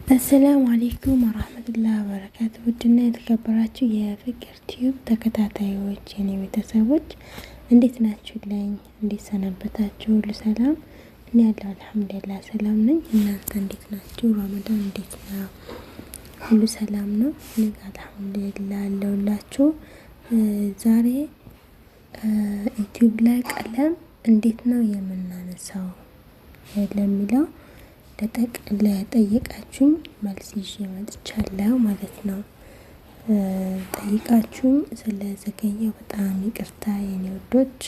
السلام عليكم ورحمة الله وبركاته። ውድና የተከበራችሁ የፍቅር ቲዩብ ተከታታዮች፣ የኔ ቤተሰቦች፣ እንዴት ናችሁልኝ? እንዴት ሰነበታችሁ? ሁሉ ሰላም? እኔ ያለው አልሐምዱሊላህ ሰላም ነኝ። እናንተ እንዴት ናችሁ? ረመዳን እንዴት ነው? ሁሉ ሰላም ነው? እኔ ጋር አልሐምዱሊላህ አለሁላችሁ። ዛሬ ዩቲዩብ ላይ ቀለም እንዴት ነው የምናነሳው ለሚለው ለጠየቃችሁኝ መልስ ይዤ መጥቻለሁ ማለት ነው። ጠይቃችሁኝ ስለዘገየው በጣም ይቅርታ የኔ ውዶች።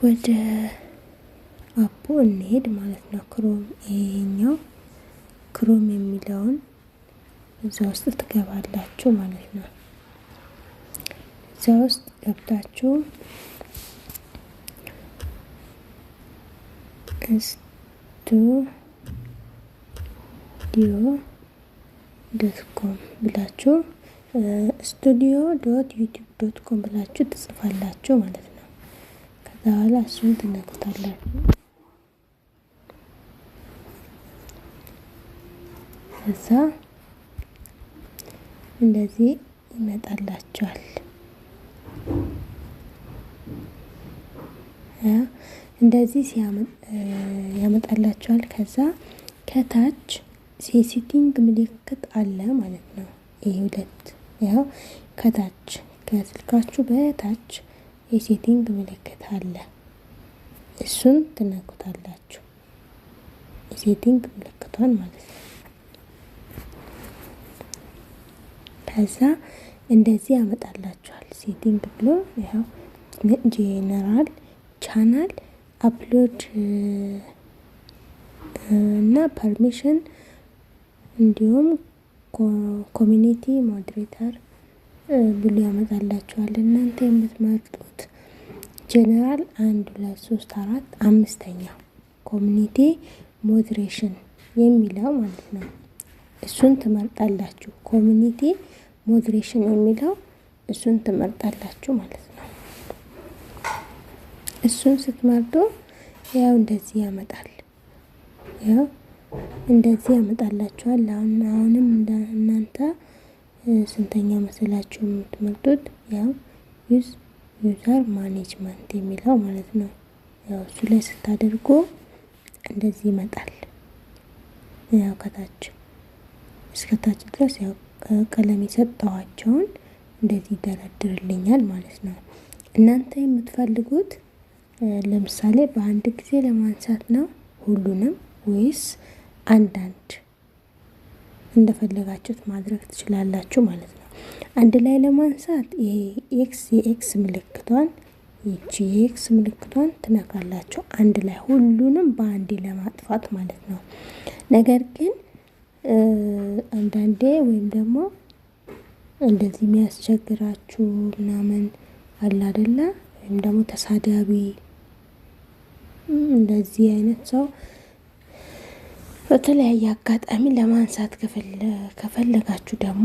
ወደ app ኡ እንሄድ ማለት ነው። Chrome፣ ይሄኛው Chrome የሚለውን እዛ ውስጥ ትገባላችሁ ማለት ነው። እዛ ውስጥ ገብታችሁ studio.com ብላችሁ፣ studio.youtube.com ብላችሁ ትጽፋላችሁ ማለት ነው። ከዛ በኋላ እሱን ትነኩታላችሁ። ከዛ እንደዚህ ይመጣላችኋል። እንደዚህ ያመጣላችኋል። ከዛ ከታች የ setting ምልክት አለ ማለት ነው። ይሄ ሁለት ያው ከታች ከስልካችሁ በታች የ setting ምልክት አለ። እሱን ትነኩታላችሁ። የ setting ምልክቷን ማለት ነው። ከዛ እንደዚህ ያመጣላችኋል። Setting ብሎ ያው general፣ channel፣ upload እና permission እንዲሁም community moderator ብሎ ያመጣላችኋል። እናንተ የምትመርጡት ጀነራል፣ አንድ፣ ሁለት፣ ሶስት፣ አራት፣ አምስተኛው community moderation የሚለው ማለት ነው። እሱን ትመርጣላችሁ። Community moderation የሚለው እሱን ትመርጣላችሁ ማለት ነው። እሱን ስትመርጡ ያው እንደዚህ ያመጣል። ያው እንደዚህ ያመጣላችኋል። አሁን አሁንም እናንተ ስንተኛ መሰላችሁ የምትመርጡት? ያው use user management የሚለው ማለት ነው። ያው እሱ ላይ ስታደርጉ እንደዚህ ይመጣል። ያው ከታች እስከ ታች ድረስ ያው ቀለም የሰጠኋቸውን እንደዚህ ይደረድርልኛል ማለት ነው። እናንተ የምትፈልጉት ለምሳሌ በአንድ ጊዜ ለማንሳት ነው ሁሉንም ወይስ አንዳንድ፣ እንደፈለጋችሁት ማድረግ ትችላላችሁ ማለት ነው። አንድ ላይ ለማንሳት ይሄ X የ X ምልክቷን፣ ይቺ የ X ምልክቷን ትነካላችሁ፣ አንድ ላይ ሁሉንም በአንዴ ለማጥፋት ማለት ነው። ነገር ግን አንዳንዴ ወይም ደግሞ እንደዚህ የሚያስቸግራችሁ ምናምን አለ አይደለ? ወይም ደግሞ ተሳዳቢ እንደዚህ አይነት ሰው በተለያየ አጋጣሚ ለማንሳት ከፈለጋችሁ ደግሞ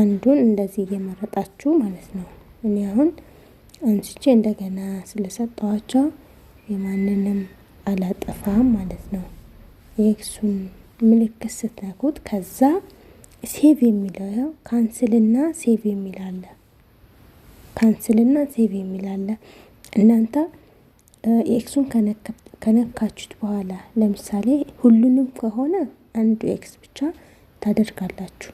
አንዱን እንደዚህ እየመረጣችሁ ማለት ነው። እኔ አሁን አንስቼ እንደገና ስለሰጠኋቸው የማንንም አላጠፋም ማለት ነው። የ X ኡን ምልክት ስትነኩት ከዛ save የሚለው፣ ያው cancel ና save የሚል አለ። Cancel ና save የሚል አለ። እናንተ የ X ኡን ከነካችሁት በኋላ ለምሳሌ ሁሉንም ከሆነ አንዱ X ብቻ ታደርጋላችሁ።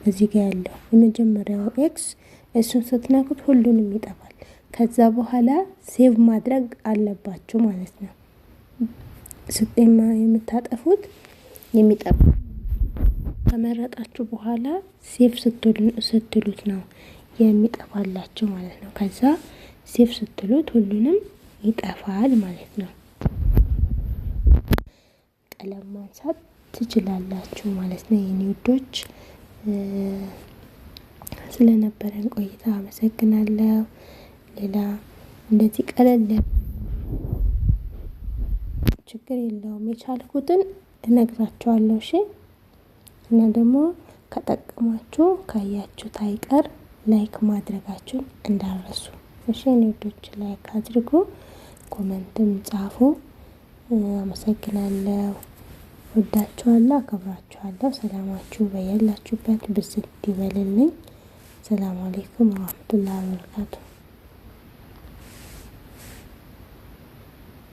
እዚህ ጋር ያለው የመጀመሪያው X እሱን ስትነኩት ሁሉንም ይጠፋል። ከዛ በኋላ save ማድረግ አለባችሁ ማለት ነው። የምታጠፉት የሚጠፋ ከመረጣችሁ በኋላ save ስትሉት ነው የሚጠፋላችሁ ማለት ነው። ከዛ save ስትሉት ሁሉንም ይጠፋል ማለት ነው። ቀለም ማንሳት ትችላላችሁ ማለት ነው። የኔ ውዶች፣ ስለነበረን ቆይታ አመሰግናለሁ። ሌላ እንደዚህ ቀለል ችግር የለውም። የቻልኩትን እነግራችኋለሁ። እሺ፣ እና ደግሞ ከጠቀማችሁ ካያችሁት አይቀር like ማድረጋችሁን እንዳትረሱ። እሺ የኔ ውዶች፣ like አድርጉ፣ comment ም ጻፉ። አመሰግናለሁ። ወዳችኋለሁ፣ አከብራችኋለሁ። ሰላማችሁ በያላችሁበት ብዝት ይበልልኝ። ሰላም አሌይኩም ወራህመቱላሂ ወበረካቱ።